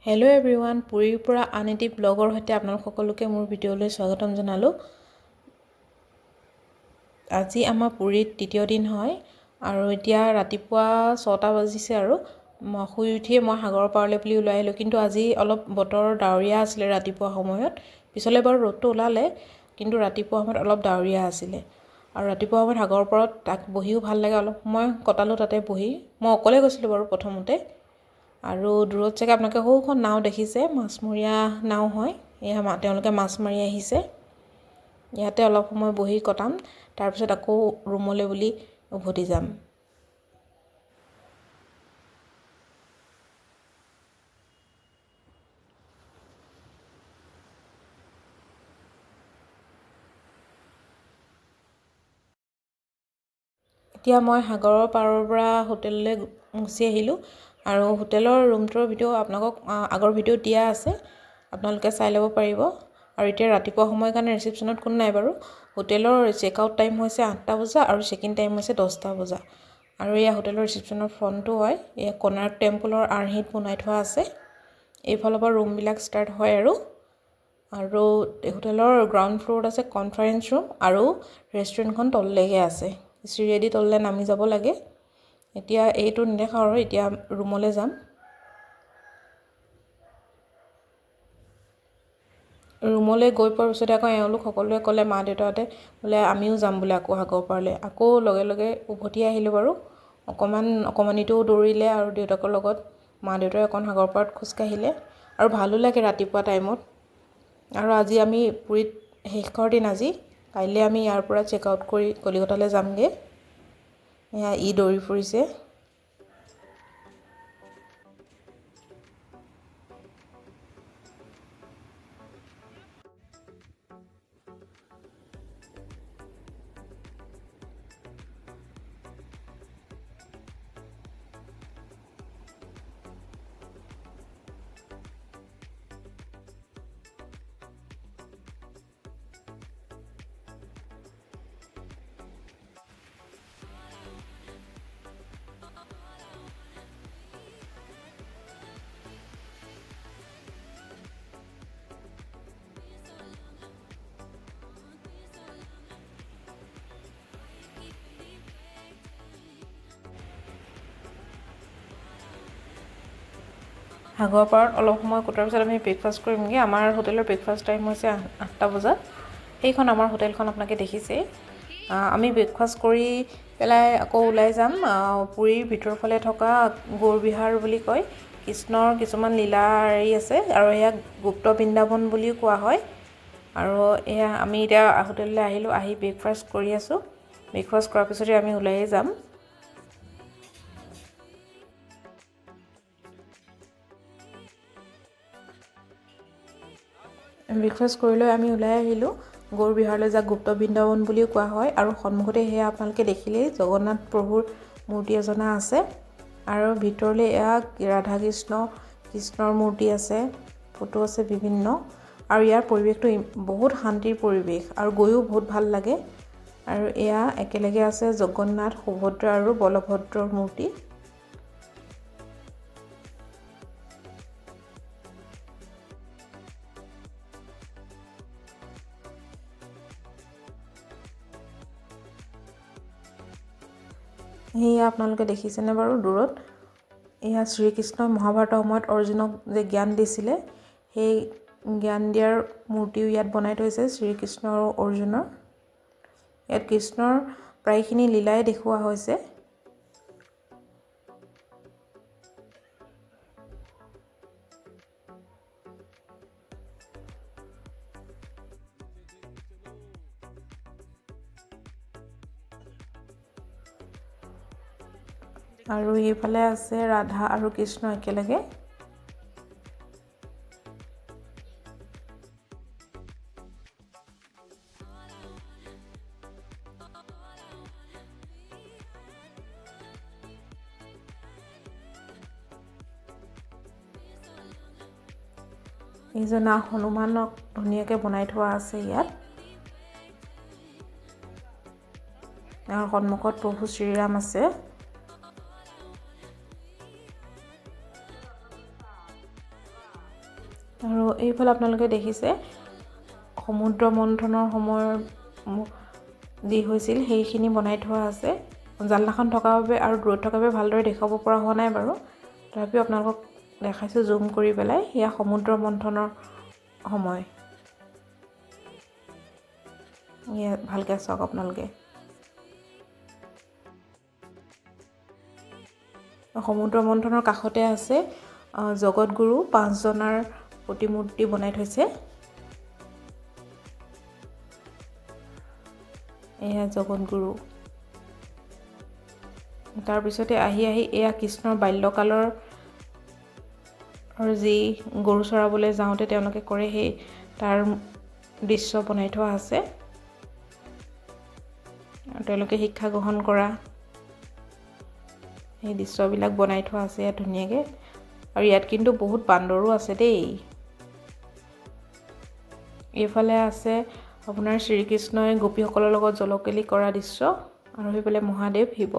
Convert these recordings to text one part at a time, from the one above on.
Hello' everyone, পুৰীৰ পৰা আন এটি ব্লগৰ সৈতে আপোনালোক সকলোকে মোৰ ভিডিঅ'লৈ স্বাগতম জনালোঁ। আজি আমাৰ পুৰীত তৃতীয় দিন হয় আৰু এতিয়া ৰাতিপুৱা 6টা বাজিছে আৰু মই শুই উঠিয়ে মই সাগৰৰ পাৰলৈ বুলি ওলাই আহিলোঁ। কিন্তু আজি অলপ বতৰ ডাৱৰীয়া আছিলে ৰাতিপুৱা সময়ত, পিছলৈ বাৰু ৰ'দটো ওলালে, কিন্তু ৰাতিপুৱা সময়ত অলপ ডাৱৰীয়া আছিলে। আৰু ৰাতিপুৱা সময়ত সাগৰৰ পাৰত তাক বহিও ভাল লাগে, অলপ সময় কটালোঁ তাতে বহি। মই অকলে গৈছিলোঁ বাৰু প্ৰথমতে। আৰু দূৰত চাগে আপোনালোকে সৰুখন নাও দেখিছে, মাছমৰীয়া নাও হয়। এয়া তেওঁলোকে মাছ মাৰি আহিছে। ইয়াতে অলপ সময় বহি কটাম, তাৰপিছত আকৌ ৰুমলৈ বুলি উভতি যাম। এতিয়া মই সাগৰৰ পাৰৰ পৰা হোটেললৈ গুচি আহিলোঁ আৰু হোটেলৰ ৰুমটোৰ ভিডিঅ' আপোনালোকক আগৰ ভিডিঅ'ত দিয়া আছে, আপোনালোকে চাই ল'ব পাৰিব। আৰু এতিয়া ৰাতিপুৱা সময়ৰ কাৰণে ৰিচিপশ্যনত কোনো নাই বাৰু। হোটেলৰ চেক আউট টাইম হৈছে 8টা বজা আৰু চেক ইন টাইম হৈছে 10টা বজা। আৰু এয়া হোটেলৰ ৰিচিপশ্যনৰ ফ্ৰণ্টটো হয়, এয়া কোণাৰ্ক টেম্পলৰ আৰ্হিত বনাই থোৱা আছে। এইফালৰ পৰা ৰুমবিলাক ষ্টাৰ্ট হয় আৰু আৰু হোটেলৰ গ্ৰাউণ্ড ফ্ল'ৰত আছে কনফাৰেঞ্চ ৰুম আৰু ৰেষ্টুৰেণ্টখন তললৈকে আছে, চিৰিয়েদি তললৈ নামি যাব লাগে। এতিয়া এইটো নেদেখাওঁ আৰু এতিয়া ৰুমলৈ যাম। ৰুমলৈ গৈ পোৱাৰ পিছতে আকৌ এওঁলোক সকলোৱে ক'লে, মা দেউতাহঁতে বোলে আমিও যাম বোলে আকৌ সাগৰ পাৰলৈ। আকৌ লগে লগে উভতি আহিলোঁ বাৰু। অকণমান অকণমানিটোও দৌৰিলে আৰু দেউতাকৰ লগত মা দেউতাই অকণ সাগৰ পাৰত খোজকাঢ়িলে আৰু ভালো লাগে ৰাতিপুৱা টাইমত। আৰু আজি আমি পুৰীত শেষৰ দিন আজি, কাইলৈ আমি ইয়াৰ পৰা চেক আউট কৰি কলিকতালৈ যামগৈ। এয়া ই দৌৰি ফুৰিছে। সাগৰৰ পাৰত অলপ সময় কটোৱাৰ পিছত আমি ব্ৰেকফাষ্ট কৰিমগৈ। আমাৰ হোটেলৰ ব্ৰেকফাষ্ট টাইম হৈছে 8টা বজাত। সেইখন আমাৰ হোটেলখন আপোনালোকে দেখিছেই। আমি ব্ৰেকফাষ্ট কৰি পেলাই আকৌ ওলাই যাম। পুৰীৰ ভিতৰৰ ফালে থকা গৌৰবিহাৰ বুলি কয়, কৃষ্ণৰ কিছুমান লীলা হেৰি আছে আৰু ইয়াক গুপ্ত বৃন্দাবন বুলিও কোৱা হয়। আৰু এয়া আমি এতিয়া হোটেললৈ আহিলোঁ, আহি ব্ৰেকফাষ্ট কৰি আছোঁ। ব্ৰেকফাষ্ট কৰাৰ পিছতে আমি ওলাইয়ে যাম। ব্ৰেকফাষ্ট কৰি লৈ আমি ওলাই আহিলোঁ গৌৰবিহাৰলৈ, যাক গুপ্ত বৃন্দাবন বুলিও কোৱা হয়। আৰু সন্মুখতে সেয়া আপোনালোকে দেখিলেই জগন্নাথ প্ৰভুৰ মূৰ্তি এজনা আছে আৰু ভিতৰলৈ এয়া ৰাধা কৃষ্ণৰ মূৰ্তি আছে, ফটো আছে বিভিন্ন। আৰু ইয়াৰ পৰিৱেশটো বহুত শান্তিৰ পৰিৱেশ আৰু গৈও বহুত ভাল লাগে। আৰু এয়া একেলগে আছে জগন্নাথ, সুভদ্ৰা আৰু বলভদ্ৰৰ মূৰ্তি। সেয়া আপোনালোকে দেখিছেনে বাৰু দূৰত? এয়া শ্ৰীকৃষ্ণই মহাভাৰতৰ সময়ত অৰ্জুনক যে জ্ঞান দিছিলে, সেই জ্ঞান দিয়াৰ মূৰ্তিও ইয়াত বনাই থৈছে শ্ৰীকৃষ্ণ আৰু অৰ্জুনৰ। ইয়াত কৃষ্ণৰ প্ৰায়খিনি লীলাই দেখুওৱা হৈছে। আৰু এইফালে আছে ৰাধা আৰু কৃষ্ণ একেলগে। এইজনা হনুমানক ধুনীয়াকৈ বনাই থোৱা আছে ইয়াত। আৰু সন্মুখত প্ৰভু শ্ৰীৰাম আছে। আৰু এইফালে আপোনালোকে দেখিছে সমুদ্ৰ মন্থনৰ সময়ৰ যি হৈছিল সেইখিনি বনাই থোৱা আছে। জালনাখন থকাৰ বাবে আৰু দূৰত থকাৰ বাবে ভালদৰে দেখুৱাব পৰা হোৱা নাই বাৰু, তথাপিও আপোনালোকক দেখাইছোঁ জুম কৰি পেলাই। সেয়া সমুদ্ৰ মন্থনৰ সময়, এয়া ভালকৈ চাওক আপোনালোকে। সমুদ্ৰ মন্থনৰ কাষতে আছে জগতগুৰু পাঁচজনাৰ প্ৰতিমূৰ্তি বনাই থৈছে। এয়া জগতগুৰু। তাৰপিছতে আহি আহি এয়া কৃষ্ণৰ বাল্যকালৰ যি গৰু চৰাবলৈ যাওঁতে তেওঁলোকে কৰে সেই তাৰ দৃশ্য বনাই থোৱা আছে। আৰু তেওঁলোকে শিক্ষা গ্ৰহণ কৰা সেই দৃশ্যবিলাক বনাই থোৱা আছে ইয়াত ধুনীয়াকৈ। আৰু ইয়াত কিন্তু বহুত বান্দৰো আছে দেই। এইফালে আছে আপোনাৰ শ্ৰীকৃষ্ণই গোপীসকলৰ লগত জলকেলি কৰা দৃশ্য, আৰু সেইফালে মহাদেৱ শিৱ।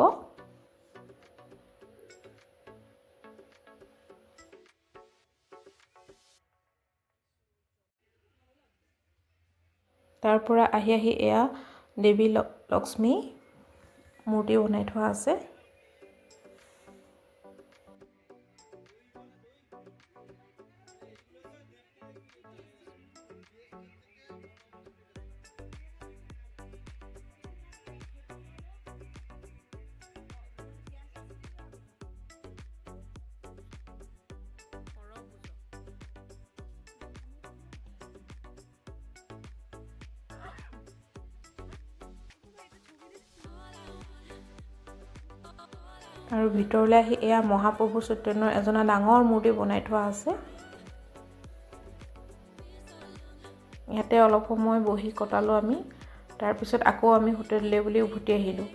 তাৰ পৰা আহি আহি এয়া দেৱী লক্ষ্মী মূৰ্তি বনাই থোৱা আছে। আৰু ভিতৰলৈ আহি এয়া মহাপ্ৰভু চৈতন্যৰ এজনা ডাঙৰ মূৰ্তি বনাই থোৱা আছে। ইয়াতে অলপ সময় বহি কটালোঁ আমি। তাৰপিছত আকৌ আমি হোটেললৈ বুলি উভতি আহিলোঁ।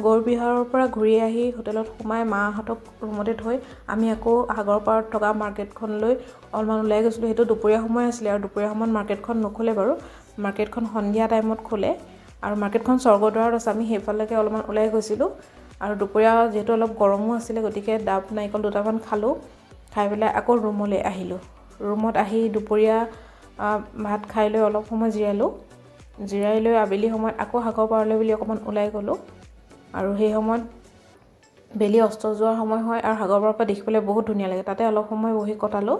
গৌৰ বিহাৰৰ পৰা ঘূৰি আহি হোটেলত সোমাই মাহঁতক ৰুমতে থৈ আমি আকৌ সাগৰ পাৰত থকা মাৰ্কেটখনলৈ অলপমান ওলাই গৈছিলোঁ। সেইটো দুপৰীয়া সময় আছিলে আৰু দুপৰীয়া সময়ত মাৰ্কেটখন নোখোলে বাৰু, মাৰ্কেটখন সন্ধিয়া টাইমত খোলে। আৰু মাৰ্কেটখন স্বৰ্গদ্বাৰত আছে, আমি সেইফালেকে অলপমান ওলাই গৈছিলোঁ। আৰু দুপৰীয়া যিহেতু অলপ গৰমো আছিলে, গতিকে ডাব নাৰিকল দুটামান খালোঁ, খাই পেলাই আকৌ ৰুমলৈ আহিলোঁ। ৰুমত আহি দুপৰীয়া ভাত খাই লৈ অলপ সময় জিৰালোঁ। জিৰাই লৈ আবেলি সময়ত আকৌ সাগৰ পাৰলৈ বুলি অকণমান ওলাই গ'লোঁ। আৰু সেই সময়ত বেলি অস্ত যোৱাৰ সময় হয় আৰু সাগৰ পাৰৰ পৰা দেখিবলৈ বহুত ধুনীয়া লাগে। তাতে অলপ সময় বহি কটালোঁ।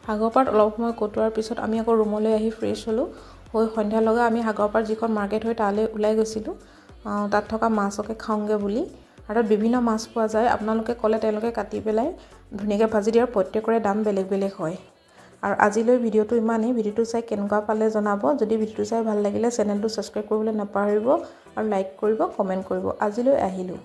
সাগৰ পাৰত অলপ সময় কটোৱাৰ পিছত আমি আকৌ ৰুমলৈ আহি ফ্ৰেছ হ'লোঁ। হৈ সন্ধ্যা লগা আমি সাগৰ পাৰত যিখন মাৰ্কেট হয় তালৈ ওলাই গৈছিলোঁ, তাত থকা মাছকে খাওঁগৈ বুলি। আৰু তাত বিভিন্ন মাছ পোৱা যায়, আপোনালোকে ক'লে তেওঁলোকে কাটি পেলাই ধুনীয়াকৈ ভাজি দিয়ে আৰু প্ৰত্যেকৰে দাম বেলেগ বেলেগ হয়। আৰু আজিলৈ ভিডিঅ'টো ইমানেই। ভিডিঅ'টো চাই কেনেকুৱা পালে জনাব। যদি ভিডিঅ'টো চাই ভাল লাগিলে চেনেলটো ছাবস্ক্ৰাইব কৰিবলৈ নাপাহৰিব আৰু লাইক কৰিব, কমেণ্ট কৰিব। আজিলৈ আহিলোঁ।